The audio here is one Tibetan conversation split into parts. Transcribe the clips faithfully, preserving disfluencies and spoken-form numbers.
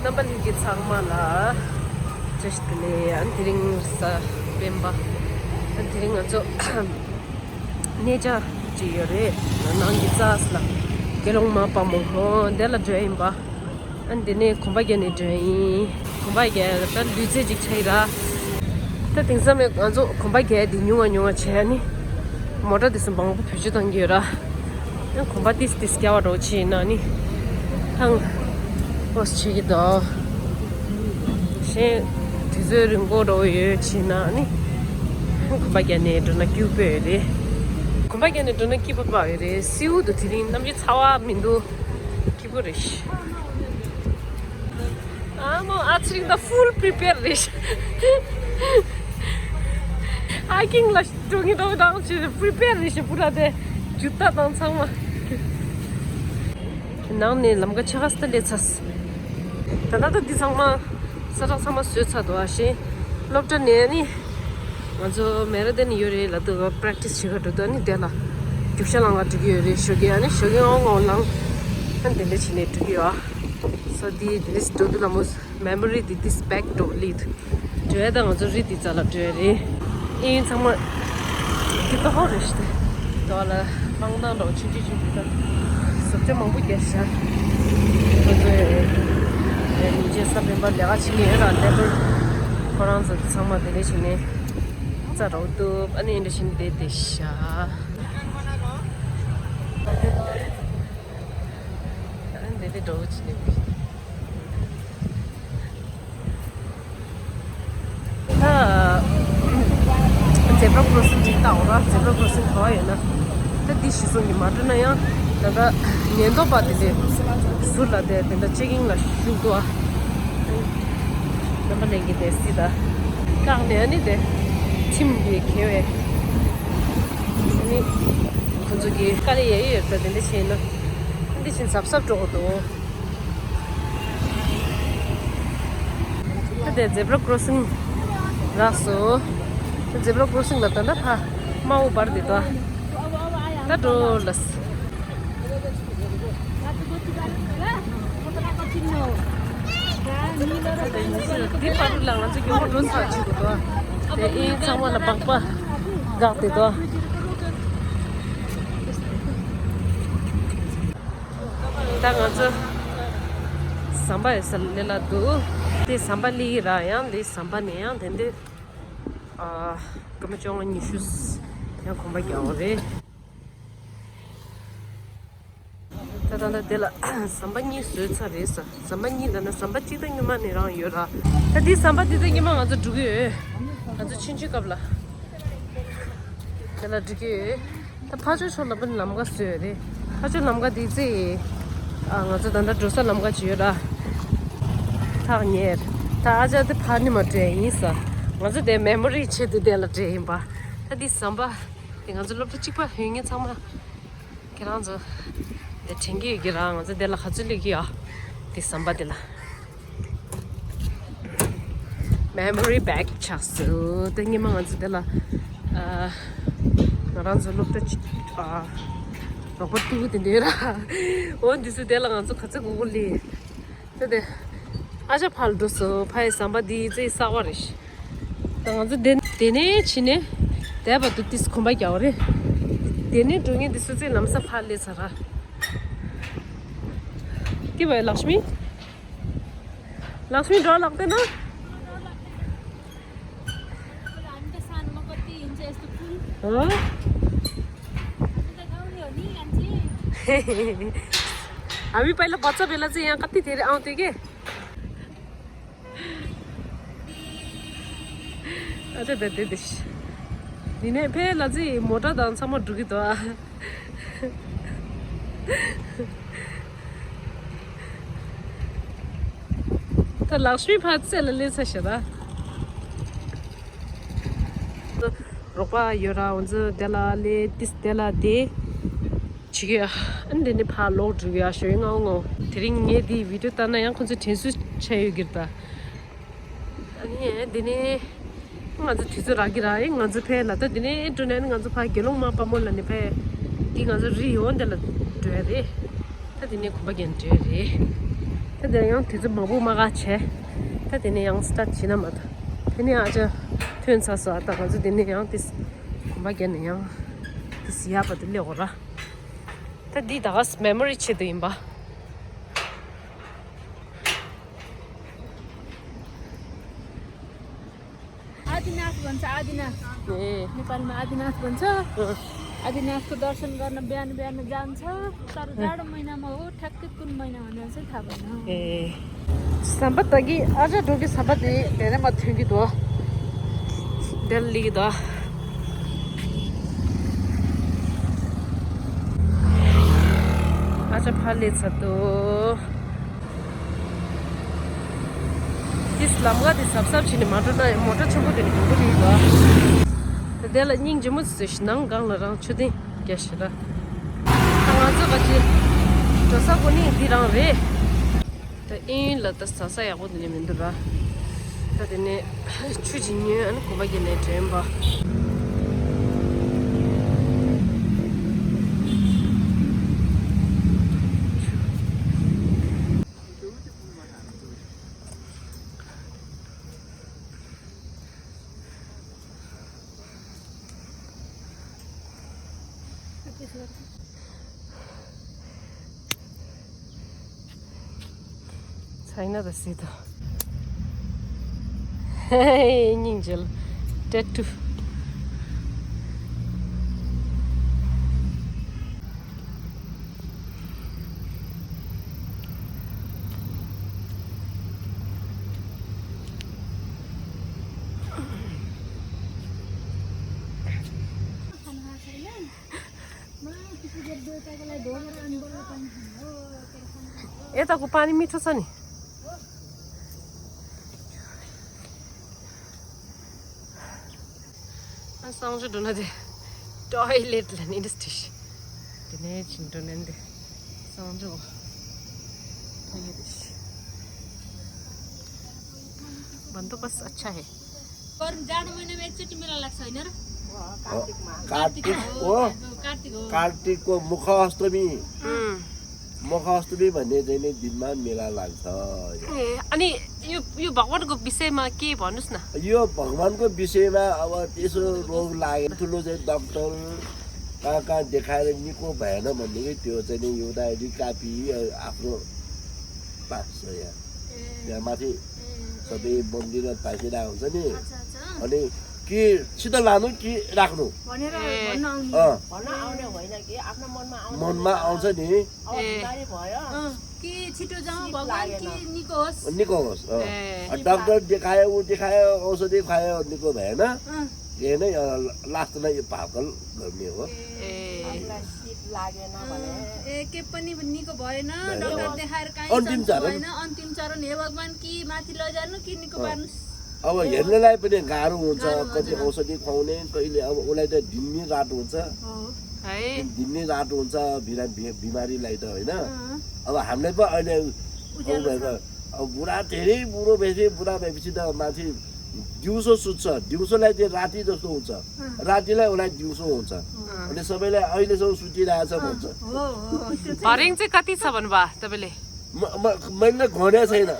རྣམ་པ་ལྷན་རྒྱས་ཚང་མ་ལ་བཀྲ་ཤིས་བདེ་ལེགས། ཨ་ནི་དེ་རིང་གཟའ་སྤེན་པ། ཨ་ནི་དེ་རིང་ང་ཚོ་གནས་མཇལ་ཅིག་ཡོད་རེད། ནང་གི་རྩ་ལ་དགེ་སློང་མ་དཔལ་མོ་ཧོ་དེ་ལ་འགྲོ་ཡིན་པ། ཨ་ནི་དེ་ནས་གོམ་པ་བརྒྱབ་ནས་འགྲོ་ཡིན། གོམ་པ་བརྒྱབ་ད་ལུས་རྩལ་ཅིག་ཆགས་ཡིན་ར། ད་དེང་སང་མེད་ང་ཚོ་གོམ་པ་བརྒྱབ་དེ་ཉུང་བ་ཉུང་བ་བྱས་ནི། མོ་ཊ་དེ་ཚོ་མང་པོ་བེད་སྤྱོད་གཏང་གི་ཡོད་ར། ཡང་གོམ་པ་ཏིས་ཏིས་རྒྱག་པ་འདྲ་བོ་བྱས་ཡིན་ན་ནི། ཐང་། ཨོ་བྱེད་ཀྱི་འདུག་གཞན་དུས་ཚོད་རིང་པོ་འདྲ་བོ་ཡོད་བྱས་ན་ནི། གོམ་པ་བརྒྱབ་ནས་འགྲོ་ན་སྐྱིད་པོ་ཡོད་རེད། གོམ་པ་བརྒྱབ་ནས་འགྲོ་ན་སྐྱིད་པོ་ཡོད་རེད། སེའུ་དུ་དེ་རིང་གནམ་གཤིས་ཚ་བ་མི་འདུག་སྐྱིད་པོ་རེད། ཨ་མོ་ཨ་ཚེ་རིང་ད་ཧྥུལ་པི་རི་པེར་རེད། ཧའི་ཀིང་ལ་འགྲོ་ངེས་འགྲོ་དང་ཆེ་པི་རི་པེར་རེད་ཞེས་པུ་ར་དེ་ཇུ་ཏ་དང་ཚང་མ། ནང་ནས་ལམ་ཁ་ཆེ་ཁ་སྟ་ལས་ཚར། ད་ལྟ་ད་འདི་ཚང་མ་ས་ཁྲ་ཚང་མ་བཟོས་ཚར་འདུག་ཨ་ཤེ། སློབ་གྲྭ་ནས་ནི། ང་ཚོ་མེ་ར་ཏན་ཡོད་རེད་ལ་དུ་པྲེག་ཊི་སི་བྱེད་ག་འགྲོ་དུས་ནི་དེ་ལ་རྒྱུག་ཤར་ལང་ག་འགྲོ་གི་ཡོད་རེད། ཞོགས་ཀས་ཨ་ནི་ཞོགས་ཀས་ཨོང་ཨོང་ལང་ཨ་ནི་དེ་འདྲ་བྱས་ནས་འགྲོ་གི་ཡོད་ཨ། སོ་དེ་དེ་འདྲ་འགྲོ་དུས་ལ་མོ་མེ་མོ་རི་དེ་དིས་བེག་འགྲོ་ལིད་འགྲོ་ཡ་ད་ང་ཚོ་རི་དེ་རྩ་ལ་འགྲོ་ཡ་རེད། ཨེ་ཚང་མ་དེ་ཏོ་ཧོ་རེད་ཤི་དེ་དོ་ལ་སྤང་ཐང་འགྲོ་ཆུང་ཆུང་ཆུང་ཆུང་ད་བཟོ་བཅོས་མང་པོ་རྒྱག་ཤག་ཁོ་ཚོས་ཉིན་རྗེས་ས་སྤེན་པ་ལས་ཀ་བྱེད་ཀྱི་ཡོད་ར་ལེ་པར་ཁོ་རང་ཚོ་ཚང་མ་དེ་འདྲ་བྱས་ནས་རྩ་རོགས་བཏུབ་ཨ་ནི་འདྲ་བྱས་ནས་བསྡད་བསྡད་ཤག་ཨ་ནི་དེ་འདྲ་འགྲོ་བྱས་ནས། ད་ཛེབ་ར་ཀོ་རོ་སིང་ཅིག་བལྟ་འོང་ར། ཛེབ་ར་ཀོ་རོ་སིང་ག་བ་ཡོད་ན། ད་འདི་གཞི་བཟུང་གི་མ་འགྲོ་ན་ཡང་ད་ལྟ་ཉེན་རྟོག་པ་དེ་འདྲས་ཟུར་ལ་བསྡད་དེ་འདྲ་ཅེག་ཨིན་ལ་བཞུགས་འདུག་ཨ། རྣམ་པ་ལྷན་རྒྱས་དེ་སྲིད་ད་བཀག་ནས་ཨ་ནི་དེ་ཁྲིམས་ཀྱི་འགལ་བས་ཨ་ནི་ཁོ་ཚོ་གི་དཀའ་ལས་ཡ་ཡོད་ད་དེ་འདྲ་བྱས་ན་འདི་བཞིན་གཟབ་གཟབ་འགྲོ་དགོས་འདུག་ད་དེ་ཛེབ་ར་ཀོ་རོ་སིང་རག་སོང་། ཛེབ་ར་ཀོ་རོ་སིང་ལ་ད་ལྟ་ཕ་དམར་པོ་འབར་བསྡད་འདུག་ད་འགྲོ་ལ། འདི་བར་ལ་ང་ཚོ་མགྱོགས་པོ་འགྲོ་ཚར་བྱེད་དགོས་འདུག་དེ་ཨིན་ཚང་མ་ལ་སྦག་སྦག་འགག་བསྡད་འདུག་ད་ང་ཚོ་ཟམ་པ་ཡོད་ས་ལས་ལ་འདུག་དེ་ཟམ་པ་ལི་ར་ཡང་འདི་ཟམ་པ་ནས་ཡང་དེ་འདི་ཨ་སྐར་མ་བཅོ་ལྔ་ཉི་ཤུ་ཡང་གོམ་པ་རྒྱག་འོང་རེད། ད་ད་ད་དེ་ལ་ཟམ་པ་གཉིས་བཟོས་ཚར་རེད་ས། ཟམ་པ་གཉིས་ལ་ན་ཟམ་པ་གཅིག་ད་སྔོན་མ་ནས་རང་ཡོད་ར། ད་འདི་ཟམ་པ་འདི་ད་སྔོན་མ་ང་ཚོ་འགྲོ་གི་ཡོད། ང་ཚོ་ཆུང་ཆུང་སྐབས་ལ། དེ་ལ་འགྲོ་གི་ཡོད། ད་ཕར་ཕྱོགས་ཕྱོགས་ལ་པ་ལམ་ཁ་བཟོས་ཡོད་རེད། ཕར་ཕྱོགས་ལམ་ཁ་དེ་ཚེ། ཨ་ང་ཚོ་ད་ལྟ་འགྲོ་ས་ལམ་ཁ་ཅིག་ཡོད་ར། ཐག་ཉེ། ད་ཨ་ཅག་དེ་ཕར་ནི་མ་འགྲོ་ཡ་ཡིན་ས། ང་ཚོ་དེ་མེ་མོ་རི་ཆེད་དུ་དེ་ལ་འགྲོ་ཡ་ཡིན་པ། ད་འདི་ཟམ་པ། དེ་ང་ཚོ་སློབ་གྲྭ་གཅིག་པ་ཡོད་མཁན་ཚང་མ། ཁྱེད་རང་ཚོ། དེ་དྲན་གྱི་ཡོད་ཀྱི་ར་ང་ཚོ་དེ་ལ་ག་ཚོད་སླེབས་ཀྱི་ཡོད། དེ་ཟམ་པ་དེ་ལ། མེ་མོ་རི་བེག་ཆགས་སོང་། དེ་སྔོན་མ་ང་ཚོ་དེ་ལ། ཨ། ང་རང་ཚོ་སློབ་གྲྭ་གཅིག་ཨ། རོགས་པ་ཏུ་དེ་འདྲ་ར། འོ་འདི་ཚོ་དེ་ལ་ང་ཚོ་ག་ཚོད་གོ་གོ་ལི། དེ་དེ། ཨ་ཅག་ཕར་འགྲོ་སོང་། ཕ་ཡི་ཟམ་པ་འདི་རྩེ་གསར་པ་རེད། ད་ང་ཚོ་དེ་དེ་ནས་ཕྱིན་ནས་དེ་བར་དུ་ཏིས་གོམ་པ་རྒྱག་པ་རེད། དེ་ནས་འགྲོ་མཁན་དེ་ཚོ་རྩེ་ལམ་སང་ཕར་སླེབས་ཚར་ར། ཀི་བའི་ལག་ཤི་མི། ལག་ཤི་མི་འགྲོ་ལག་དེ་ན། अभी पहले बच्चा बेला चाहिँ यहाँ कति धेरै आउँथ्यो कि। अझै भेट्दै देश दिने फेला चाहिँ मोटा धानसम्म ढुकित त लक्ष्मी फात चाहिँ यसलाई छ र रोपा यो र हुन्छ त्यसलाई तिस त्यसलाई दे ཆིག་ཡ། ཨ་ནི་དེ་ནི་ཕར་ལོག་འགྲོ་གི་ཡ་ཞོ་ཡི་ངའོ་ངའོ། དེ་རིང་ངས་འདི་བི་ཌིའོ་ལྟ་ན་ཡང་ཁོ་ཚོ་དྲན་གསོ་བྱས་ཡོད་གི་རེད་ད། ཨ་ནི་དེ་ནི་ང་ཚོ་དུས་ཚོད་རག་གི་ར་ཡིན། ང་ཚོ་ཕེབས་ལ་ད་དེ་ནི་འགྲོ་ནས་ང་ཚོ་ཕར་དགེ་སློང་མ་དཔལ་མོ་ལ་ནི་ཕེབས། འདི་ང་ཚོ་རི་ཡོང་དེ་ལ་འགྲོ་ཡ་རེད། ད་དེ་ནི་གོམ་པ་རྒྱག་འགྲོ་ཡ་རེད། ད་དེ་ཡང་དུས་ཚོད་མང་པོ་མ་འགོར་བྱས། ད་དེ་ནས་ཡང་སི་ཊར་ཊི་བྱས་ན་མ་གཏོགས། དེ་ནས་ཨ་ཅག་ཐོན་ཚར་སོང་། ཨ་ད་ང་ཚོ་དེ་ནས་ཡང་དེ་གོམ་པ་བརྒྱབ་ནས་ཡང་དེ་ཟི་ཡ་པ་དེ་སླེབས་འོ་ར། ད་འདི་ད་ག་མེ་མོ་རི་ཆེད་དུ་ཡིན་པ། आदिनाथ भन्छ, आदिनाथ। ए। नेपालमा आदिनाथ भन्छ। अँ। आदिनाथको दर्शन गर्न बिहान बिहान जान्छ। तर जाडो महिनामा हो, ठ्याक्कै कुन महिना भनेर चाहिँ थाहा भएन। ए। Sambat tagi aja dogi sambat ni dene ma thungi do. Delhi do. Aja phale chato. This lamga this sap sap chini motor na motor chumbu deni kumbu ni do. Dela ning jimu tsish nang gang la rang chudin. Kya shira. Tanga zo ka chi. Tosa kuni di rang re. Ta in la ta sa sa ya ko deni mindu ra. Ta deni chu ji nyu an ko ba gene dren ba. China the seat. Hey, ninja tattoo. यताको पानी मिठो छ नि। Sangjo dona de toilet la ni dish. Dene chin dona de sangjo. Toilet dish. बंदोबस्त अच्छा है। पर जाडो महिनामा एकचोटि मेला लाग्छ होइन र? कार्तिकमा। कार्तिक हो। कार्तिक हो। कार्तिकको मुख अष्टमी। मुख अष्टमी भन्ने चाहिँ नि दिनमा मेला लाग्छ। ए, अनि यो यो भगवानको विषयमा के भन्नुस् न? यो भगवानको विषयमा अब त्यसो रोग लाग्यो, ठुलो चाहिँ डाक्टर कहाँ कहाँ देखाएर निको भएन भनेदेखि त्यो चाहिँ नि एउटा रिकापी, आफ्नो पाँच सय यहाँ माथि सबै मन्दिरमा भाइसिँडा हुन्छ नि। अनि के छिटो लानु कि राख्नु भनेर भन्न आउने। अँ। भन्न आउने होइन कि आफ्नो मनमा आउने। मनमा आउँछ नि। अब बिमारी भयो। अँ, कि छिटो जाउँ भगवान कि निको होस्। निको होस्, अँ। डाक्टर देखायो, ऊ देखायो, औषधि खायो, निको भएन। अँ। के नै, अँ, लास्टमा यो भाकल गर्ने हो। आफूलाई सिप लागेन भने। ए, के पनि निको भएन, डाक्टर देखाएर काहीँ अन्तिम चरण। भएन, अन्तिम चरण। हे भगवान कि माथि लैजानु कि निको पार्नु। अब हेर्नलाई पनि गाह्रो हुन्छ, कति औषधि खुवाउने, कहिले अब उसलाई त दिनदिन रातो हुन्छ। है। दिनदिन रातो हुन्छ बिरा-, बि-, बिमारीलाई त, होइन? अब हामीलाई पो अहिले उज्यालो छ। अब बुढा, धेरै बुढो भएपछि, बुढा भएपछि त माथि दिउँसो सुत्छ, दिउँसोलाई त्यो राति जस्तो हुन्छ, रातिलाई उसलाई दिउँसो हुन्छ। अनि सबैलाई अहिलेसम्म सुतिरहेछ भन्छ। हरेङ चाहिँ कति छ भन्नुभयो तपाईँले? म, म, मैले गनेको छैन।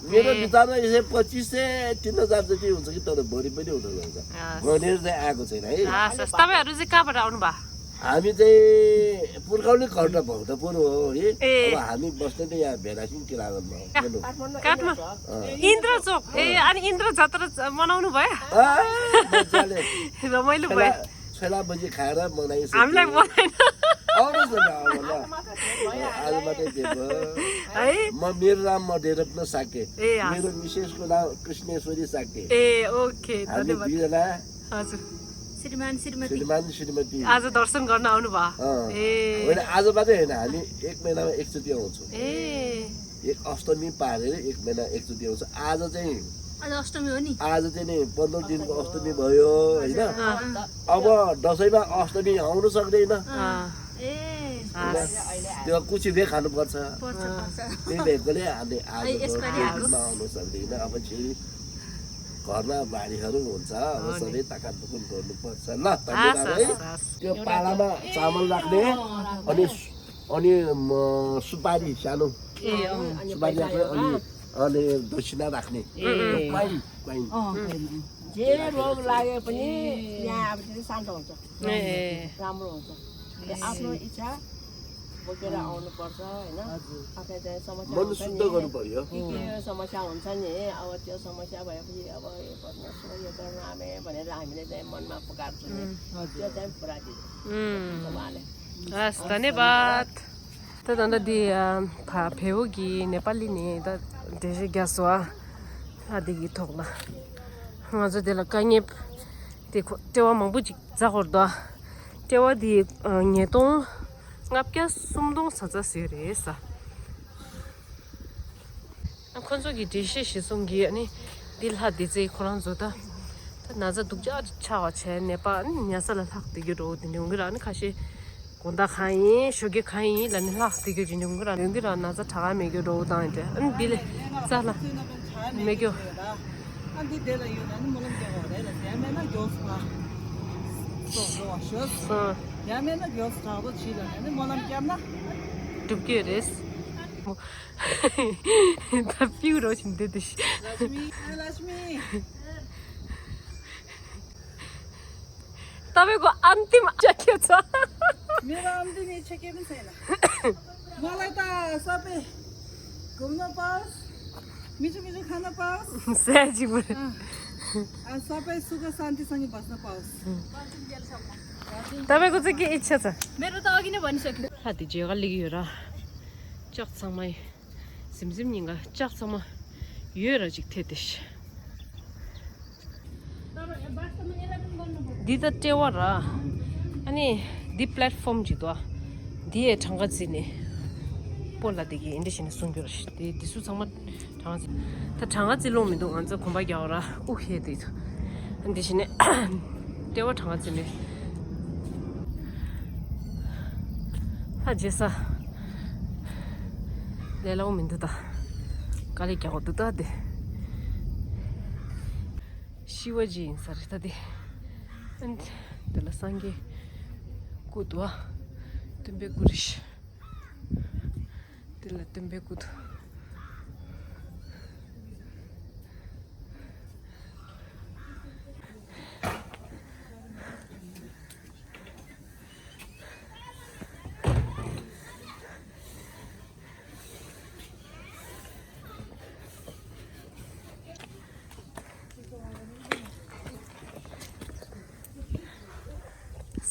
मेरो विचारमा यसै पच्चिस सय, तिन हजार जति हुन्छ कि, तर बढी पनि हुन जान्छ। गनेर चाहिँ आएको छैन है। हस्, हस्। तपाईँहरू चाहिँ कहाँबाट आउनुभयो? हामी चाहिँ पुर्खाउने घर त भक्तपुर हो है। अब हामी बस्ने त यहाँ भेडासिङ किलागनमा हो। काठमाडौँ। इन्द्रचोक। ए, अनि इन्द्र जात्रा मनाउनु भयो? रमाइलो भयो। छोला बजी खाएर मनाइसक्यो। हामीलाई बोलाएन। आउनुहोस् न, आउनु ल। आज मात्रै दिएको। है? म मेरो नाम म डेरत्न शाक्य। ए, हस्। मेरो मिसेसको नाम कृष्णेश्वरी शाक्य। ए, ओके, हामी धन्यवाद। दुईजना हजुर। श्रीमान श्रीमती। श्रीमान श्रीमती। आज दर्शन गर्न आउनुभयो? अँ। ए। होइन, आज मात्रै होइन, हामी एक महिनामा एकचोटि आउँछौँ। ए। एक अष्टमी पारेर एक महिना एकचोटि आउँछ। आज चाहिँ आज अष्टमी हो नि। आज चाहिँ नि पन्ध्र दिनको अष्टमी भयो, होइन? अब दसैँमा अष्टमी आउन सक्दैन। ए। त्यो कुची भए खानुपर्छ। त्यही भएकोले हामी आज आउन सक्दैन। अब फेरि घरमा बारीहरू हुन्छ, अब सबै ताकातुकुन गर्नुपर्छ ल। धन्यवाद है। त्यो पालामा चामल राख्ने, अनि अनि म सुपारी सानो ए, अँ। अनि सुपारी राख्ने, अनि, अनि दक्षिणा राख्ने। ए। Coin, coin. अँ, क्वाइन, अँ। जे रोग लागे पनि यहाँ अब त्यो शान्त हुन्छ। ए। राम्रो हुन्छ। त्यो आफ्नो इच्छा बोकेर आउनुपर्छ, होइन? हजुर। आफै चाहिँ समस्या मन हुन्छ नि। शुद्ध गर्नु पर्यो। के के समस्या हुन्छ नि, अब त्यो समस्या भएपछि अब यो गर्नुहोस्, यो गर्नु आमे भनेर हामीले चाहिँ मनमा पुकार्छौँ नि। उम्। हजुर। त्यो चाहिँ पुरा दिन्छ। उम्। उहाँले। हस्, धन्यवाद। त ད་ལྟ་འདི་ཨ་ཕ་བལ་པོ་གི་ནེ་པ་ལི་ནས་ད་འགྲེལ་བཤད་རྒྱག་སོང་ཨ། ལྷ་འདི་གི་ཐོག་ལ་ང་ཚོ་དེ་ལ་དཀའ་ངལ་དེ་ཁོ་ལྟེ་བ་མང་པོ་ཅིག་འཛེགས་ཡོད་དོ། ལྟེ་བ་འདི་ཨ་ཉིས་སྟོང་ལྔ་བརྒྱ་སུམ་སྟོང་ཙམ་ཙམ་ཟེར་རེད་ས། ཁོ་ཚོ་གི་འགྲེལ་བཤད་གཞིར་བཟུང་གིས་ཨ་ནི་འདི་ལྷ་འདི་ཚེ་ཁོ་རང་ཚོ་ད་ད་ན་ཚ་སྡུག་ཅག་ཆགས་པ་བྱས་ནད་པ་ཨ་ནི་ཉལ་ས་ལ་ལྷག་བསྡད་རྒྱུ་འགྲོ་འོ་དེ་འདྲ་ཡོང་གི་ར། ཨ་ནི་ཁ་ཤས་དགོང་དག་གང་ཡིན་ཞོགས་ཀས་གང་ཡིན་ལ་ནི་ལྷག་བསྡད་རྒྱུ་ཅིག་ཡོང་གི་ར། ཡོང་གི་ར། ན་ཚ་དྲག་ག་མེད་རྒྱུ་འགྲོ་འོ་བཏང་ཡིན་ཏེ་ཨ་ནི་འདི་ལས་རྩ་ལ་མེད་རྒྱུ། ཨ་འདི་དེ་ལ་ཡོད་ན་ནི་སྨོན་ལམ་རྒྱག་དགོས་རེད་ལ། ཡང་མེད་ན་མགྱོགས་སུ་ཕར་སོ་འགྲོ་བ་ཤོག་སོང་། ཡང་མེད་ན་མགྱོགས་སུ་དྲག་པོ་བྱིས་ལ་ནི་སྨོན་ལམ་བརྒྱབ་ན་འགྲུབ་ཀྱི་རེད། ད་པིའུ་རོ་ཞིག་འདི་འདི་ཤི། ལ་ཤི་མི། ལ་ཤི་མི། ད་བའི་གོ་ཨམ་ཏིམ་ཅ་ཁྱེད་ཚོ། मेरा आमदनी छके में से ना। मलाई त सबै घुम्न पाओस्, मिठो मिठो खान पाओस्। सही जी बोले। अँ, अँ, सबै सुख शान्तिसँग बस्न पाओस्। तपाईँको चाहिँ के इच्छा छ? मेरो त अघि नै भनिसकेँ। साथी जेगा लियो र। चक्क समय सिमसिम निगा चक्क समय यो र जिक थे देश। འདི་ད་ལྟེ་བ་ར། ཨ་ནི་འདི་པི་ལེཊ་ཕོམ་ཅིག་འདུག་ཨ། འདི་ཡའི་གྲངས་ཀ་བརྩིས་ནས། སྤོ་ལགས་འདི་གིས་འདི་བྱས་ནས་གསུང་རྒྱུ་ར་ཤི། འདི་འདི་ཚོ་ཚང་མ་གྲངས་ཀ་བརྩིས། ད་གྲངས་ཀ་བརྩི་ལོང་མི་འདུག་ང་ཚོ་གོམ་པ་རྒྱག་ར་དབུགས་ཧལ་འདུག་འདི་བྱས་ནས་ལྟེ་བ་གྲངས་ཀ་བརྩིས་ནས། ད་རྗེས་ས་ལས་སླ་བོ་མི་འདུག་ད་དཀའ་ལས་རྒྱག་དགོས་འདུག་ད་འདི། ཤི་བ་ཇི་ཡིན་ས་རེད་ད་དེ། ཨན། དེ་ལ་སངས་རྒྱས་སྐུ་འདུག་ཨ། སྟོན་པའི་སྐུ་རེད་ཤག་དེ་ལ་སྟོན་པའི་སྐུ་འདུག་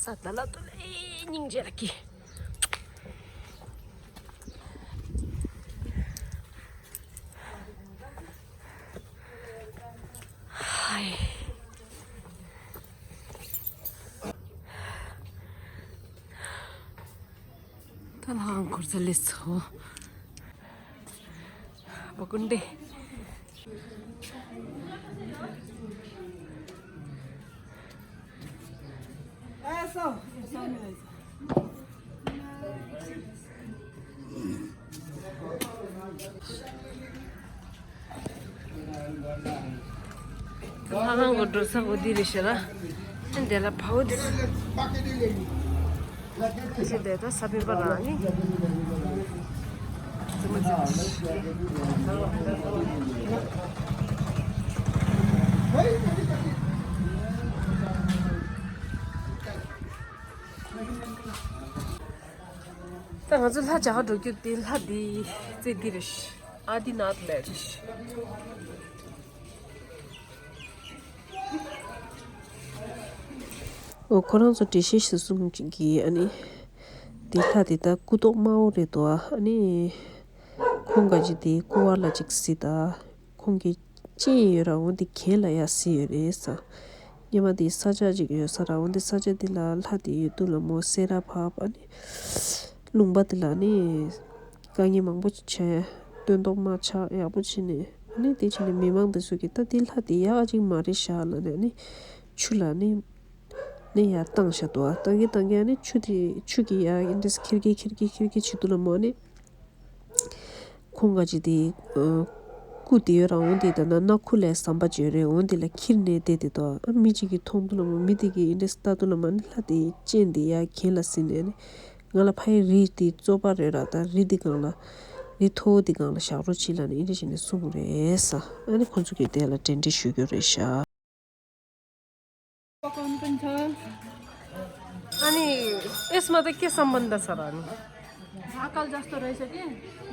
ས་ད་ལ་ཏུ་ལེ་སྙིང་རྗེ་ལ་སྐྱིད། ཧའི། ད་ལྷག་འཁོར་ཚ་ལེ་ཚོ། བ་ཀུན་ཏེ། ལྷ་ཁང་གི་འགྲོ་ས་འོ་འདི་རེད་ཤག་ལ། ཨ་འདི་ལ་ཕ་འོ་འདི། ཁ་ཤས་དེ་ད་ས་བོན་པ་རང་ནི། ཙི་མ་ཙི་མ། ད་ང་ཚོ་ལྷ་བྱ་བ་འགྲོ་རྒྱུ་དེ་ལྷ་དེ་རྩེ་འདི་རེད་ཤག་ཨ་དི་ནཱཐ་ལ་རེད་ཤག་འོ་ཁོ་རང་ཚོ་འགྲེལ་བཤད་ཞིག་གསུངས་ཀྱི་ཨ་ནི། དེ་ལྷ་དེ་ད་སྐུ་མདོག་དམར་པོ་རེད་དོ་ཨ་ནི། ཁོང་ག་ཅི་དེ་སྐུ་བ་ལ་ཅིག་སྲིད་ད། ཁོང་གི་སྤྱན་ཡོད་ར་འོ་དེ་གྱེན་ལ་ཡ་གཟིགས་ཡོད་རེད་ས། སྔོན་མ་དེ་ས་ཆ་ཅིག་ཡོད་ས་ར་འོ་དེ་ས་ཆ་དེ་ལ་ལྷ་དེ་ཡོད་དུས་ལ་མོ་སེ་ར་ཕབ་ཨ་ནི། ལུང་པ་དེ་ལ་ནི། དཀའ་ངལ་མང་པོ་ཅིག་བྱས། སྟོན་ཐོག་མ་ཆགས་ཡག་པོ་བྱས་ནས་ཨ་ནི་དེ་བྱས་ནས་མི་མང་དེ་ཚོ་གིས་ད་དེ་ལྷ་དེ་ཡག་ཅིག་མ་རེད་ཤག་ལབ་ནས་ཨ་ནི། ཆུ་ལ་ནི། ནི་ཡར་བཏང་བཞག་འདུག་ཨ། བཏང་གིན་བཏང་གིན་ཨ་ནི་ཆུ་དེ་ཆུ་གིས་ཡར་ཨིན་དྲེས་ཁྱེར་གི་ཁྱེར་གི་ཁྱེར་གི་བྱེད་དུས་ལ་མོ་ནི། ཁོང་ག་ཅི་དེ། སྐུ་དེ་ཡོད་ར་འོང་དེ་ད་ན་ན་ཁུ་ལས་ཟམ་པ་ཅིག་ཡོད་རེད་འོང་དེ་ལ་ཁྱེར་ནས་བསྡད་དེ་འདུག་ཨ། མི་གཅིག་གིས་མཐོང་དུས་ལ་མོ་མི་དེ་གིས་ཨིན་དྲེས་ལྟ་དུས་ལ་མ་ནི་ལྷ་དེ་སྤྱན་དེ་ཡར་གྱེན་ལ་ཟིན་ནས་ནི། ང་ལ་ཕ་ཡི་རི་དེ་བཙོག་པ་རེད་ར་ད་རི་དེ་སྒང་ལ། འདི་ཐོ་འདི་སྒང་ལ་བཞག་རོགས་གྱིས་ལབ་ནས་ཨིན་འདྲ་བྱས་ནས་གསུངས་པ་རེད་ས། ཨ་ནི་ཁོང་ཚོ་གིས་དེ་ལ་གྲ་སྒྲིག་ཞུ་རྒྱུ་རེད་ཤག अनि यसमा त के सम्बन्ध छ र अनि? भाकल जस्तो रहेछ कि,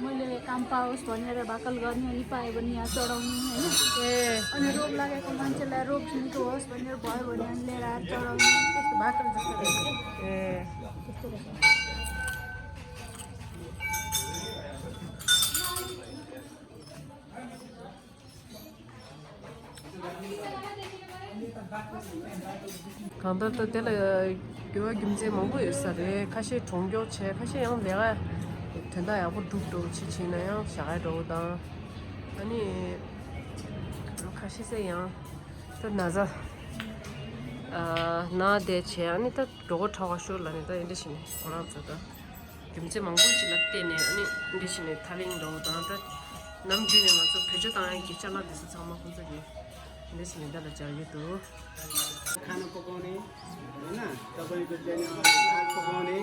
मैले काम पाओस् भनेर भाकल गर्ने अनि पाएँ भने यहाँ चढाउने, होइन? ए। अनि रोग लागेको मान्छेलाई रोग निको होस् भनेर भयो भने अनि लिएर आएर चढाउने, त्यस्तो भाकल जस्तो रहेछ। ए। གང་ལྟར་ད་དེ་ལ་འགྱུར་བ་རྒྱུ་མཚན་མང་པོ་ཡོད་ས་རེད། ཁ་ཤས་གྲོང་མགྱོགས་བྱས། ཁ་ཤས་ཡང་ལས་ཀ་དོན་དག་ཡག་པོ་སྒྲུབ་འགྲོ་བྱེད་བྱེད་ན་ཡང་བཞག་ཡ་འགྲོ་དང་། ཨ་ནི་ཁ་ཤས་ཚེ་ཡང་ད་ན་ཚ་ན་བསྡད་བྱས། ཨ་ནི་ད་འགྲོ་གོ་ཁྲ་བ་ཤོར་ལ་ནི་ད་ཡིན་འདྲ་ཞིག་ནས་ཁོ་རང་ཚོ་ད། རྒྱུ་མཚན་མང་པོ་ཞིག་ལ་བརྟེན་ནས་ཨ་ནི་འདི་ཞིག་ནས་ཐ་ལིང་འགྲོ་དང་། ད་ནམ་རྒྱུན་ནས་ང་ཚོ་བེད་སྤྱོད་བཏང་ཡག་གི་ཅ་ལག་འདི་ཚོ་ཚང་མ་ཁོང་ཚོ་གིས་འདི་ཞིག་ནས་འདི་ལ་སྦྱར་གྱི་འདུག། खाना पकाउने, होइन, तपाईँको चाहिँ नि, अ, दाल पकाउने,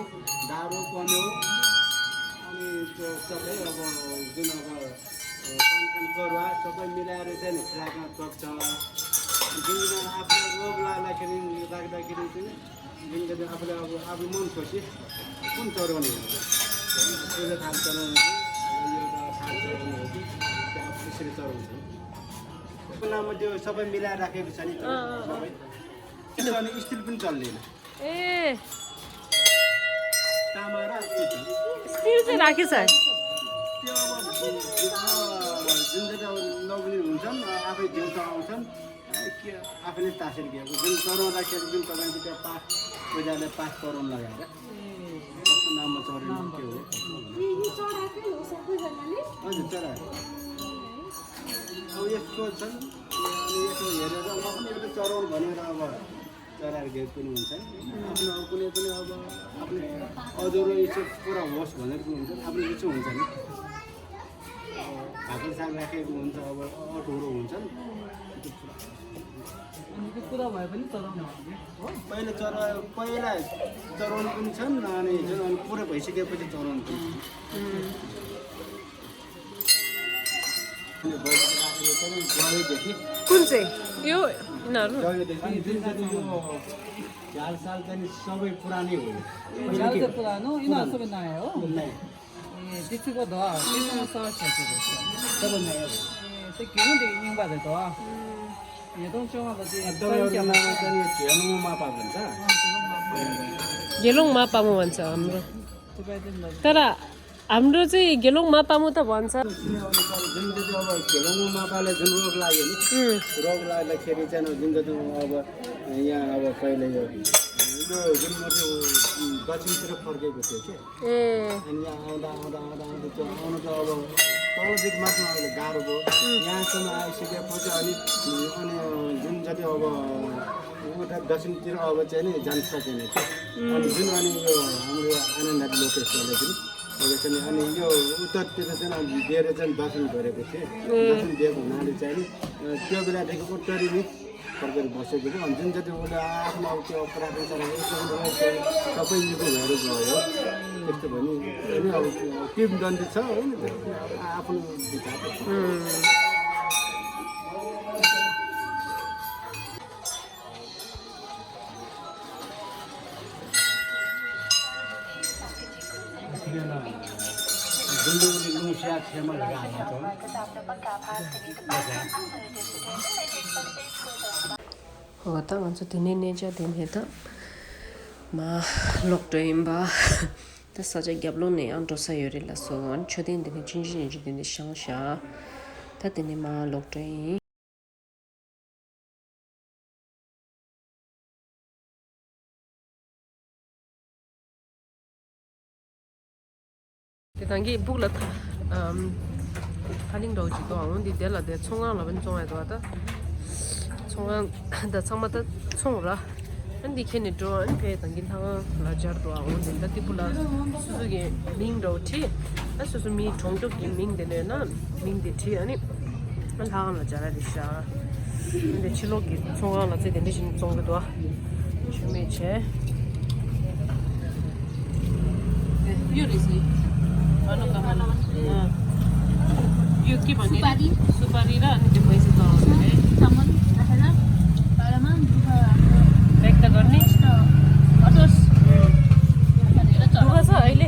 दाह्रो पन्यो, अनि त्यो सबै अब जुन अब, अ, पानखान करुवा सबै मिलाएर चाहिँ नि खिलाफमा सक्छ। जुन आफूलाई रोग लाग्दाखेरि, राख्दाखेरि चाहिँ नि जुन चाहिँ आफूले अब आफ्नो मन खुसी कुन चढाउने हुन्छ, होइन? पूजा थाल चढाउने हुन्छ, अब यो त थाल चढाउने हो कि, त्यो अब त्यसरी चढाउँछ। त्यो नाममा त्यो सबै मिलाएर राखेको छ नि, अँ, अँ, अँ। सबै। त्यसो भने स्टिल पनि चल्दैन। ए। तामा र स्टिल चाहिँ राखेको छ। त्यो अब, अँ, जुन चाहिँ अब नबुल्ने हुन्छन्, आफै जिउ चलाउँछन्। ए, के, आफैले तासेर गएको जुन चढाउँदाखेरि जुन तपाईँको त्यो पास, पूजाले पास चढाउन लगाएर कस्तो नाममा चढेन, के हो? हजुर, चढाएको। अब यस्तो छन्, अनि यसो हेरेर म पनि एउटा चढाउँ भनेर अब चढाएर गएको पनि हुन्छ नि। आफ्नो अब कुनै पनि अब आफ्नो अधुरो इच्छा पुरा होस् भनेर पनि हुन्छ, आफ्नो इच्छा हुन्छ नि। भाकल साग राखेको हुन्छ, अब अधुरो हुन्छ नि। अनि त्यो पुरा भए पनि चढाउनु हो? पहिला चढा-, पहिला चढाउनु पनि छन्, अनि जुन, अनि पुरा भइसकेपछि चढाउनु पनि छन्। अनि बैठक राखेको पनि गयोदेखि कुन चाहिँ? यो यिनीहरू? गयोदेखि अनि जुन चाहिँ यो झ्याल साल चाहिँ नि सबै पुरानै हो। झ्याल चाहिँ पुरानो, यिनीहरू सबै नयाँ हो? नयाँ। ए, त्यतिको द, त्यतिमा सर्च छ त्यो। सबै नयाँ हो। ए, त्यो घिउ देख्यो निङ बाजे द। ए, दङ चोमा बजे एकदम एउटा नाम चाहिँ नि घेलुङ मापा भन्छ। अँ, घेलुङ मापा। घेलुङ मापामु भन्छ हाम्रो। तर हाम्रो चाहिँ घेलुङ मापामु त भन्छ। सुने अनुसार जुन चाहिँ अब घेलुङ मापाले जुन रोग लाग्यो नि, उम्। रोग लाग्दाखेरि चाहिँ जुन चाहिँ अब यहाँ अब पहिले यो, यो जुन म त्यो दक्षिणतिर फर्केको थियो कि। ए। अनि यहाँ आउँदा, आउँदा, आउँदा, आउँदा त्यो आउनु त अब तलदेखि माथि आउनु गाह्रो भयो। उम्। यहाँसम्म आइसकेपछि अनि, अनि जुन जति अब उता दक्षिणतिर अब चाहिँ नि जान सकेन कि। उम्। अनि जुन अनि यो हाम्रो आनन्द लोकेशले पनि अब चाहिँ नि अनि यो उत्तरतिर चाहिँ अनि दिएर चाहिँ दर्शन गरेको थिएँ। ए। दर्शन दिएको हुनाले चाहिँ नि, अ, त्यो बेलादेखि उत्तरी नै फर्केर बसेको थियो। अनि जुन जति उसले आफ्नो अब त्यो प्रार्थना चढाएको, एकदम रहस्य सबै निको भएर गयो। त्यस्तो भयो नि। अनि अब त्यो किंवदन्ती छ, होइन? अब आफ्नो विचार। उम्। འོ་ད་ང་ཚོ་དེ་ནས་གནས་མཇལ་དེ་ནས་ད་མར་ལོག་འགྲོ་ཡིན་པ། ད་ས་ཆ་རྒྱབ་ལོགས་ནས་ཡང་འགྲོ་ས་ཡོད་རེད་ལགས་སོ། ཨ་ནི་མཆོད་རྟེན་དེ་ནས་ཆུང་ཆུང་ཆུང་ཆུང་དེ་ནས་བཞེངས་བཞག་ད་དེ་ནས་མར་ལོག་འགྲོ་ཡིན། དེ་ཐང་གི་སྦུག་ལ་ཐ་ཨམ་ཐ་ལིང་འདྲ་བོ་ཅིག་འདུག་འོང་འདི་དེ་ལ་དེ་ཚོང་ཁང་ལ་བན་བཙོང་ཡ་འདུག་ད་ཚོང་ཁང་ད་ཚང་མ་ད་ཚོང་ར། ཨ་འདི་ཁྱེར་ནས་འགྲོ། ཨ་ནི་ཕའི་ཐང་གི་ལྷ་ཁང་ལ་སྦྱར་འདུག་འོང་འདི་ད་ཏི་པུ་ལ་སོ་སོ་གི་མིང་འདྲ་བོ་བྲིས། ཨ་སོ་སོ་མི་གྲོང་ཆོག་གི་མིང་དེ་ནས་ན་མིང་དེ་བྲིས། ཨ་ནི་ཨ་ལྷ་ཁང་ལ་སྦྱར་ར་རེད་ཤག་འདི་ཕྱི་ལོགས་ཀྱི་ཚོང་ཁང་ལ་ཚེ་དེ་འདྲ་ཞིག་བཙོང་གི་འདུག་ཆུ་མེད་བྱས། ཡོད་རེད་ཟེར། ཨ་ནོ་ཀ་མ་ནོ། ཨ། यो के भन्ने? सुपारी। सुपारी र अनि त्यो पैसा चलाउँछ है। सामान राखेर पालामा दुःख। ब्याग त गर्ने। अटोस। दुःख छ अहिले।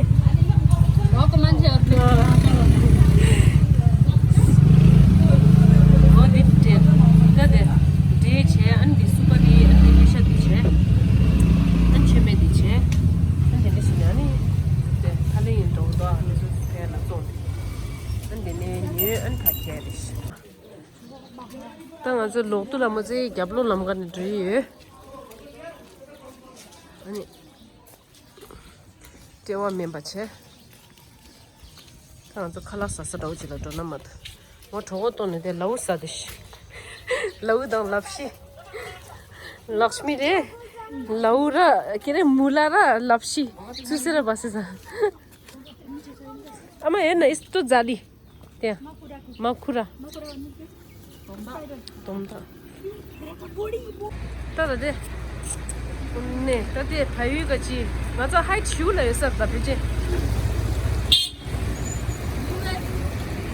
भएको मान्छेहरूले। अँ। अँ, त्यो टे-, त्यो दे-, डे छ, अनि त्यो सुपारी, अनि त्यो पैसा दि छ, अनि छेमे दि छ, अनि त्यो सिना नि, त्यो खालि यिन दो दो, अनि त्यो फेर न चोन। अनि त्यो नि, अनि खा खेरिस। ད་ང་ཚོ་ལོག་ཏུ་ལ་མ་ཚེ་རྒྱབ་ལོ་ལམ་ཀ་ནས་འགྲོ་ཡི་ཡོད། ཨ་ནི། སྤྲེལ་བ་མིན་པ་བྱས། ད་ང་ཚོ་ཁ་ལག་ཟ་ས་འདྲ་བོ་ཅིག་ལ་འགྲོ་ན་མ་ཐུབ། ངོ་གྲོད་ཁོག་ལྟོགས་ནས་དེ་ལའུ་ཟ་དེ་ཤི། ལའུ་དང་ལབ་ཤི། ལགས་མི་རེད། ལའུ་ར་ཁྱེད་རེ་མུ་ལ་ར་ལབ་ཤི། ཚུ་སེ་ར་བ་སེ་ཟ། ཨ་མ་ཡོད་ན་ཨིས་ཏོ་ཛ་ལི། དེ། མ་ཁུ་ར། དོམ་ད། ད་ད་དེ། ནས་ད་དེ་ཕ་ཡུལ་ག་ཅི། ང་ཚོ་ཧའིཊ་ཞུ་ལ་ཡོད་ས་ད་བེ་ཅེ།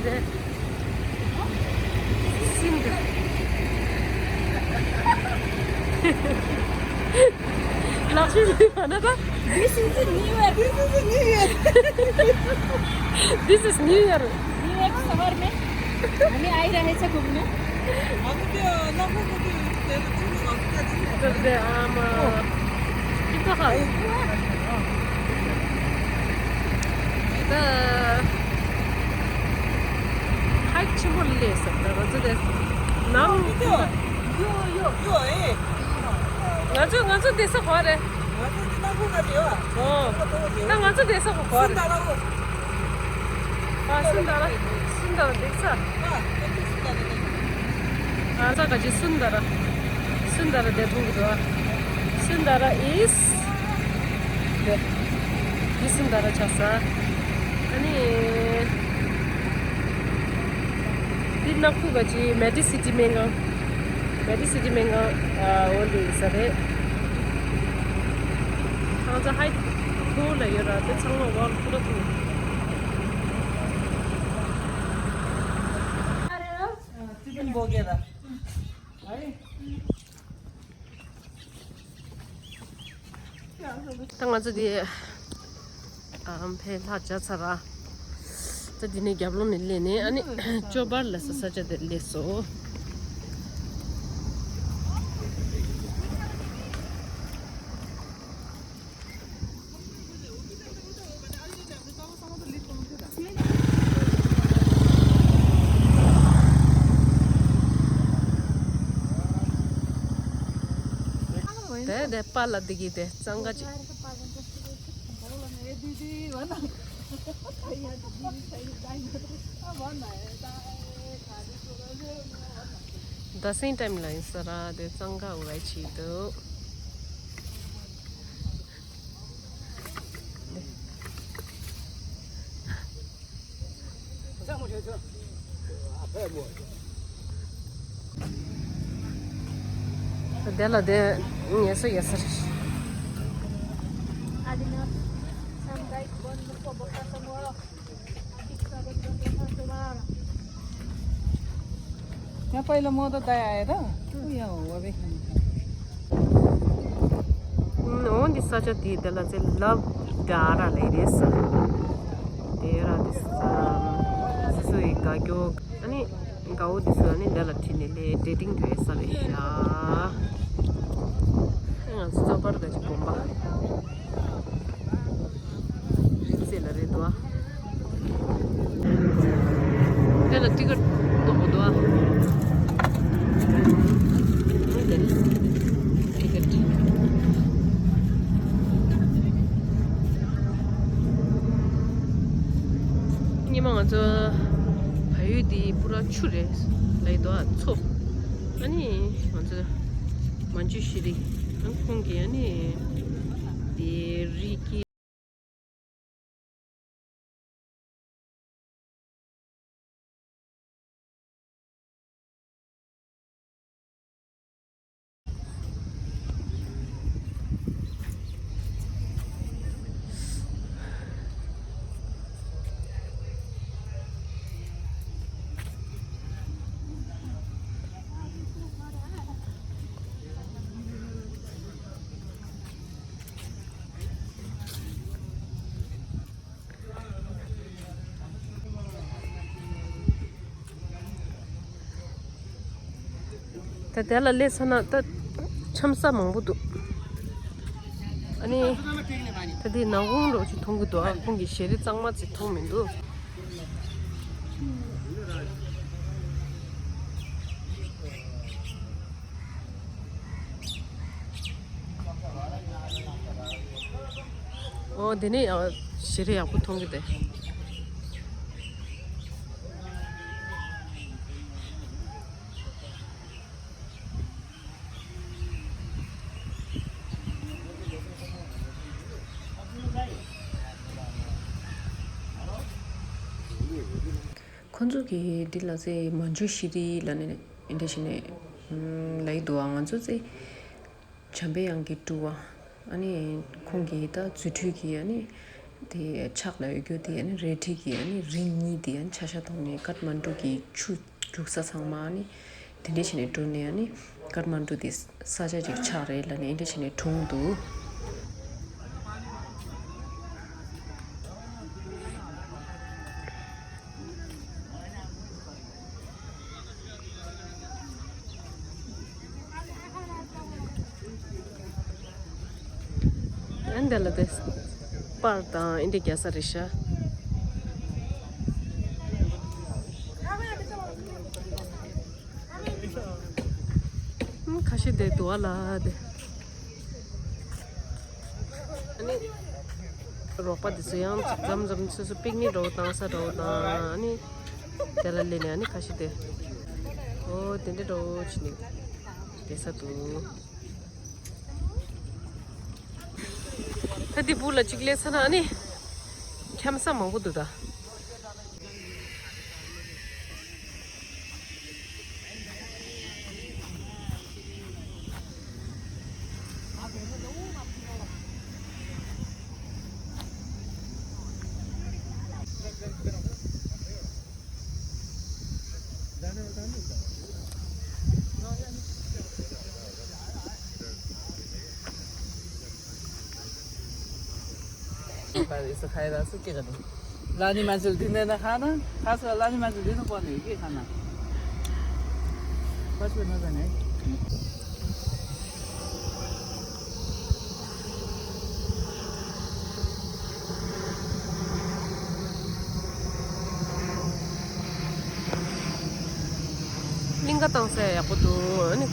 དེ། སིན་དེ། लक्ष्मी जी, खाना था? This is the new year. This is the new year. This is new year. New year के शहर में हामी आइरहेछ घुम्न। हजुर, त्यो नम्बर कति? त्यो त आमा। के त खायो? त हाइट छिमो ले सक्दा, हजुर, दे। नाम यो, यो, यो, है। ང་ཚོ་ང་ཚོ་དེ་ས་གོ་རེད། ང་ཚོ་དེ་ན་ཁོ་ན་དེ་བ། ཨོ། ད་ང་ཚོ་དེ་ས་གོ་གོ་རེད། སུན་ད་ར་གོ། ཨ་སུན་ད་ར། སུན་ད་ར་དེ་ས། ཨ་ས་ག་ཅི་སུན་ད་ར། སུན་ད་ར་དེ་ཐུང་གི་འདུག་ཨ། སུན་ད་ར་is དེ། དེ་སུན་ད་ར་ཆགས་ས། ཨ་ནི། འདི་ནག་ཁུག་ག་ཅི་མེ་ཏི་སི་ཏི་སྨན་ཁང་། མེ་ཏི་སི་ཏི་སྨན་ཁང་ཨ་འོ་འདི་ཡིན་ས་རེད། ཁང་ཚ་ཧའི་ཁུག་ལ་ཡོད་ར་དེ་ཚང་མ་ཝར་ཁུ་ར་ཁུག་ད་ང་ཚོ་དེ། ཨམ་ཕའི་ལྷ་བྱ་ཚ་ར། ད་འདི་ནས་རྒྱབ་ལོགས་ནས་སླེབས་ནས་ཨ་ནི་ཅོ་པར་ལ་ས་ས་ཆ་དེར་སླེབས་སོ། དེ་དེ་པ་ལ་འདི་གི་དེ་གཙང་ཁ་ཅིག The same time line ས་ར་དེ་གཙང་ཁ་འུ་ར་ཆི་འདུག་དེ་ལ་དེ་ངལ་གསོ་ཡོད་ས་རེད། यहाँ पहिलो म त दाइ आएर ऊ यहाँ हो अब। འོན་ཏེ་ས་ཆ་དེའི་དེ་ལ་ཚེ་ལབ་ཌ་ར་ལས་རེད་ས། དེ་ར་དེ་ས་སོ་སོའི་དགའ་སྐྱོ་ཨ་ནི་དགའ་བོ་དེ་ཚོ་ཨ་ནི་དེ་ལ་ཁྲིད་ནས་ལས་ཌེ་ཊིང་དུ་ཡོད་ས་རེད་ཤག་ང་ཚོ་ཚོགས་པར་དགའ་ཅིག་དགོན་པ། རིག་རྩེ་ལ་རེད་དོ། དེ་ལ་ཏི་ཀེ་ཊི་གཏོང་དགོས་དོ། ཏི་ཀེ་ཊི། ཉི་མ་ང་ཚོ་ཕ་ཡུལ་འདི་པུ་ར་ཆུ་རེད་ལབ་དོ་མཚོ། ཨ་ནི་ང་ཚོ་མན་ཇུ་ཤི་རི། ཨ་ཁོང་གིས་ཨ་ནི་དེ་རི་སྐྱེས། ད་དེ་ལ་སླེབས་ཚར་ན་ད་འཆམ་ས་མང་པོ་འདུག་ཨ་ནི་ད་དེ་ནག་ཁུང་རོགས་ཅིག་མཐོང་གི་འདུག་ཨ་ཁོང་གི་ཞལ་རས་གཙང་མ་ཅིག་མཐོང་མི་འདུག་ཨོ་དེ་ནས་ཞལ་རས་ཡག་པོ་མཐོང་གི་འདུག་ཁོང་ཚོ་གིས་འདི་ལ་ཚེ་མ་འཇུ་ཤི་རི་ལ་ནས་འདི་བྱས་ནས་ལ་ཡི་འདུག་ཨ་ང་ཚོ་ཚེ་བྱམས་པའི་དབྱངས་ཀྱི་སྤྲུལ་བ། ཨ་ནི་ཁོང་གིས་ད་རྫུ་འཕྲུལ་གྱིས་ཨ་ནི་དེ་ཕྱག་ལ་ཡོད་རྒྱུ་དེ་ཨ་ནི་རལ་གྲི་གིས་ཨ་ནི་རི་གཉིས་དེ་ཨ་ནི་ཆ་ཤས་བཏང་ནས་ཀཏ་མན་ཌུ་གི་ཆུ་རྒྱུག་ས་ཚང་མ་ཨ་ནི་དེ་འདྲས་བྱས་ནས་འགྲོ་ནས་ཨ་ནི་ཀཏ་མན་ཌུ་དེ་ས་ཆ་ཅིག་ཆགས་རེད་ལབ་ནས་ཨ་འདྲས་བྱས་ནས་གྲོངས་འདུག་ཨ་འདི་ལ་དེ་པར་དང་ཨིན་དི་རྒྱ་ས་རེད་ཤག་ཁ་ཤས་དེ་དུ་བ་ལ་དེ། ཨ་ནི་རོགས་པ་དེ་ཚོ་ཡང་མཚམས་མཚམས་སོ་སོ་པིག་ནིག་འདྲ་བོ་བཏང་ས་འདྲ་བོ་དང་ཨ་ནི་དེ་ལ་སླེབས་ནས་ཨ་ནི་ཁ་ཤས་དེ་ཨོ་དེ་འདྲ་འདྲ་བོ་བྱས་ནས་བསྡད་ས་འདུག་ད་འདི་སྦུག་ལ་གཅིག་སླེབས་ཚར་ན་ཨ་ནི་འཁྱམ་ས་མང་པོ་འདུག་ད། ལ་ནི་མ་ཚུལ་དེ་ནས་ན་ཁ་ན་ཁ་སོ་ལ་ནི་མ་ཚུལ་དེ་ནས་པོ་ནི་ཡི་གེ་ཁ་ན་པ་ཆོས་ན་ཟ་ནས། གླིང་ག་བཏང་ས་ཡག་པོ་འདུག་ཨ་ནི་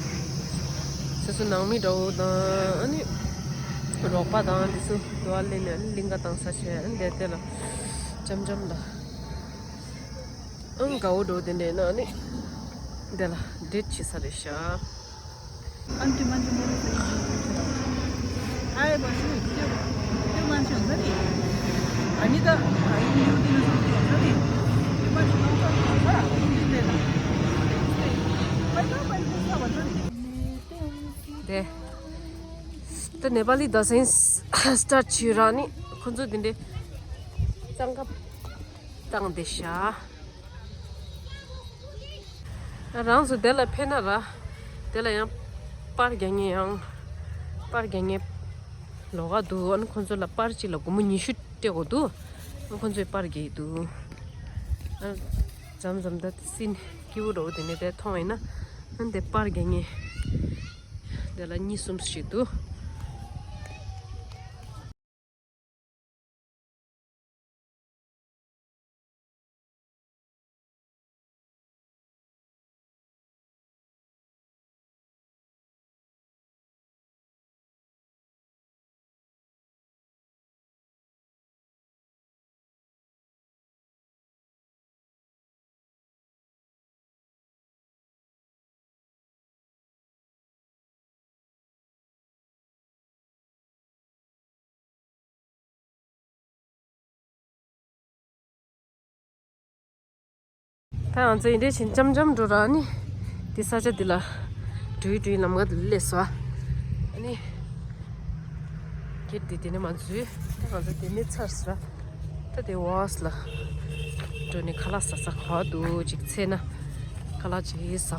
སོ་སོ་ནང་མི་འདྲ་བོ་དང་ཨ་ནི་རོགས་པ་དང་དེ་ཚོ་འདུག་ཨ་ལེ་ནས་ཨ་ནི་གླིང་ག་བཏང་ས་བྱས་ཨ་ནི་དེ་དེ་ལ་འཆམ་འཆམ་ལ་ཨང་དགའ་བོ་འགྲོ་དེ་འདྲས་ན་ཨ་ནི་དེ་ལ་ཌེ་ཊི་བྱེད་ས་རེད་ཤག་དེ། ད་ནེ་པ་ལི་དོ་སེན་སི་ཊར་ཊི་བྱས་ར་ནི་ཁོ་ཚོ་དེ་འདྲས་གཙང་ཁ་བཏང་བསྡད་ཤག་རང་ཚོ་དེ་ལ་ཕེབས་ན་ར། དེ་ལ་ཡང་པར་རྒྱག་མཁན་ཡང་པར་རྒྱག་མཁན་ལོགས་ཀ་འདུག་ཨ་ནི་ཁོང་ཚོ་ལ་པར་གཅིག་ལ་སྒོར་མོ་ཉི་ཤུ་སྤྲད་དགོས་འདུག་ཨ་ཁོང་ཚོས་པར་རྒྱག་གི་འདུག་ཨ་མཚམས་མཚམས་ད་སྲིན་སྐྱིད་པོ་འདྲ་བོ་དེ་ནས་དེ་མཐོང་ཡིན་ན་ཨ་དེ་པར་རྒྱག་མཁན་དེ་ལ་གཉིས་གསུམ་ཞིག་འདུག་ད་ང་ཚོ་ཡིན་འདྲ་ཞིག་འཆམ་འཆམ་འགྲོ་ར་ནི་དེ་ས་ཆ་འདི་ལ་འགྲོ་ཡི་འགྲོ་ཡི་ལམ་ཁ་འདི་ལ་སླེབས་སོང་། ཨ་ནི་གེ་ཊི་འདི་དེ་ནས་མ་འཛུལ། ད་ང་ཚོ་དེ་ནས་ཚར་སོང་། ད་དེ་ཝོག་ལ་འགྲོ་ནས་ཁ་ལག་ཟ་ས་ག་པར་འདུག་ཅིག་འཚོལ་ན་ཁ་ལག་ཅིག་ཟ།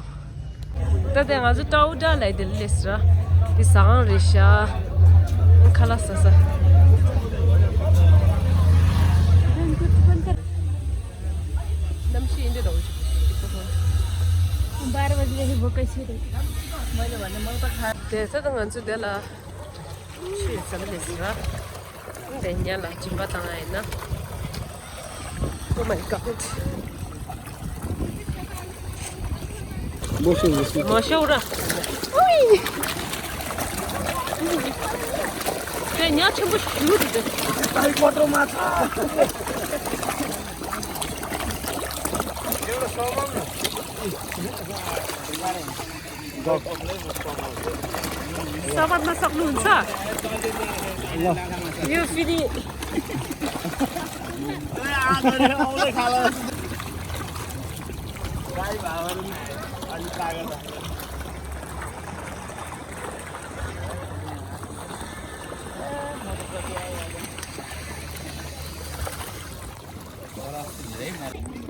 ད་དེ་ང་ཚོ་ཀྲའོ་ཀྲ་ལ་དེ་ལ་སླེབས་སོང་། དེ་ཟ་ཁང་རེད་ཤག་ཁ་ལག་ཟ་ས། གནམ་གཤིས་འདི་འདྲ་བོ་ཅིག बाह्र बजी गए, भोकै छु। मैले भने, मलाई त खा- དེ་ཚོ་ད་ང་ཚོ་དེ་ལ་ཆུ་ཟ་ལ་ལས་ཟིན་ར། འདི་ཉལ་ལ་སྦྱིན་པ་བཏང་ཡ་ཡིན་ན། Oh my god. མོ་ཤོར་ར། ཨུའི། དེ་ཉ་ཆེན་པོ་ཞིག་འདུག་དེ། ས་བར་ན་ས་ལུན་ས། ཡོ་ཕི་རི།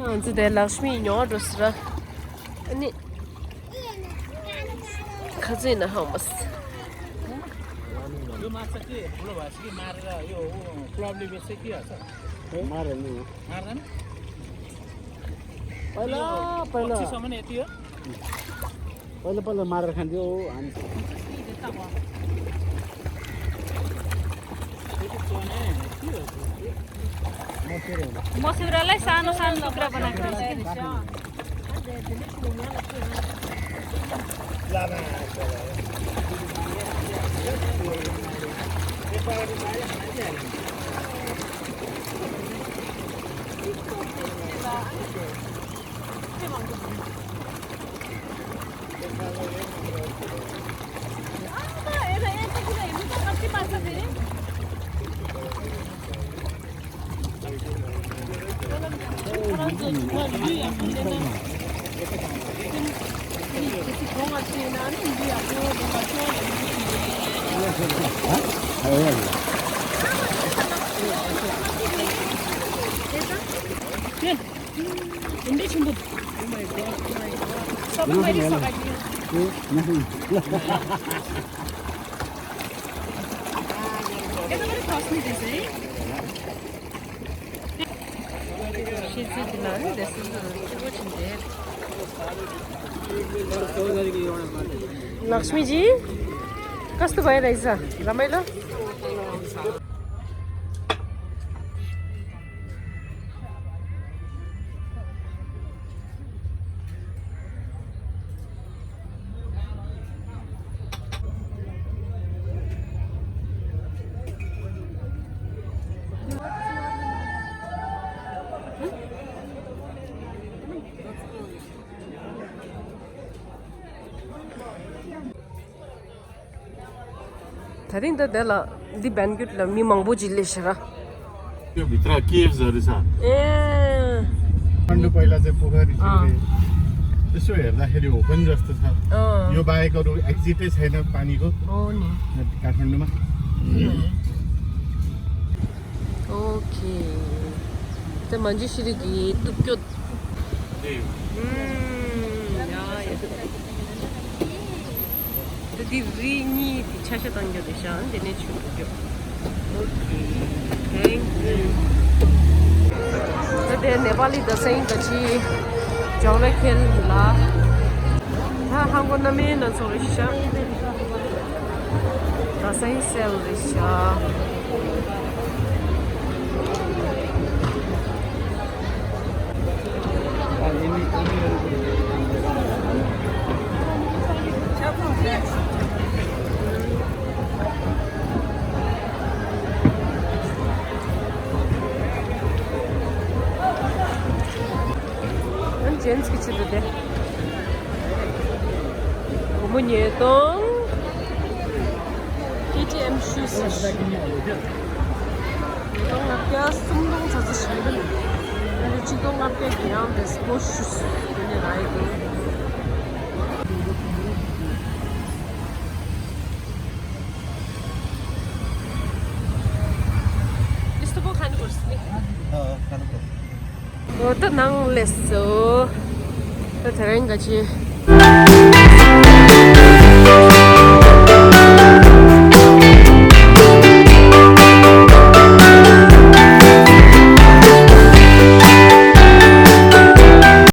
ང་ཚོ་དེ་ལག་ཤི་མི་ཉོ་འགྲོ་ཟེར་ར། ཨ་ནི། ཁ་ཚིག་ན་ཧང་མ་སི། यो माछा के ठुलो भएछ कि मारेर यो ऊ क्लबले बेच्छ कि हाल्छ? मारेर नि हो। मार्दैन? पहिला, पहिला। पच्चिस सौमा नि यति हो? पहिला, पहिला मारेर खान्थ्यो हामी। म सेउरालाई सानो सानो टुक्रा बनाएको रहेछ। लक्ष्मीजी, कस्तो भइरहेछ, रमाइलो? ད་རིང་ད་དེ་ལ་འདི་བན་ཀུད་ལ་མི་མང་པོ་ཅིག་སླེབས་ཤག་ར། त्यो भित्र के छ रहेछ? ए। काठमाडौँ पहिला चाहिँ पोखरी थियो अँ। अरे। यसो हेर्दाखेरि हो पनि जस्तो छ। अँ। यो बाहेक अरू एक्जिटै छैन पानीको। हो नि। काठमाडौँमा। ओके। त मान्छे सिरिकी तुक्यो। ए। ད་འདི་རི་གཉིས་དེ་ཆ་ཤས་བཏང་རྒྱུ་རེད་ཤག་དེ་ནས་ཆུ་འབུད་རྒྱུ། Okay, thank you. ད་དེ་ནེ་པ་ལི་ད་སེང་ད་ཅི་ཇོག་ལེ་ཁེལ་ལ། ད་ཧང་གོ་ན་མེ་ན་ཚོ་རེད་ཤག་ད་སེང་སེལ་རེད་ཤག་ཨན་ཇེན་སི་གི་ཆེད་དུ་དེ། སྒོར་མོ་ཉིས་སྟོང་། ཀེ་ཊི་ཨེམ་ཤུ་སི། ཉིས་སྟོང་ལྔ་བརྒྱ་སུམ་སྟོང་ཙམ་ཙམ་ཞིག་རེད། ཨ་ནི་ཆིག་སྟོང་ལྔ་བརྒྱ་གི་ཡང་དེ་སི་པོ་ཤུ་སི་དེ་ནས་རག་གི་འདུག་ཨ་ནི་སུ་པོ་ཁ་ནི་གོར་སི་ནི། ཨ་ཁ་ནི་གོར། འོ་ད་ནང་སླེབས་སོ། ད་དེ་རིང་ག་ཅི།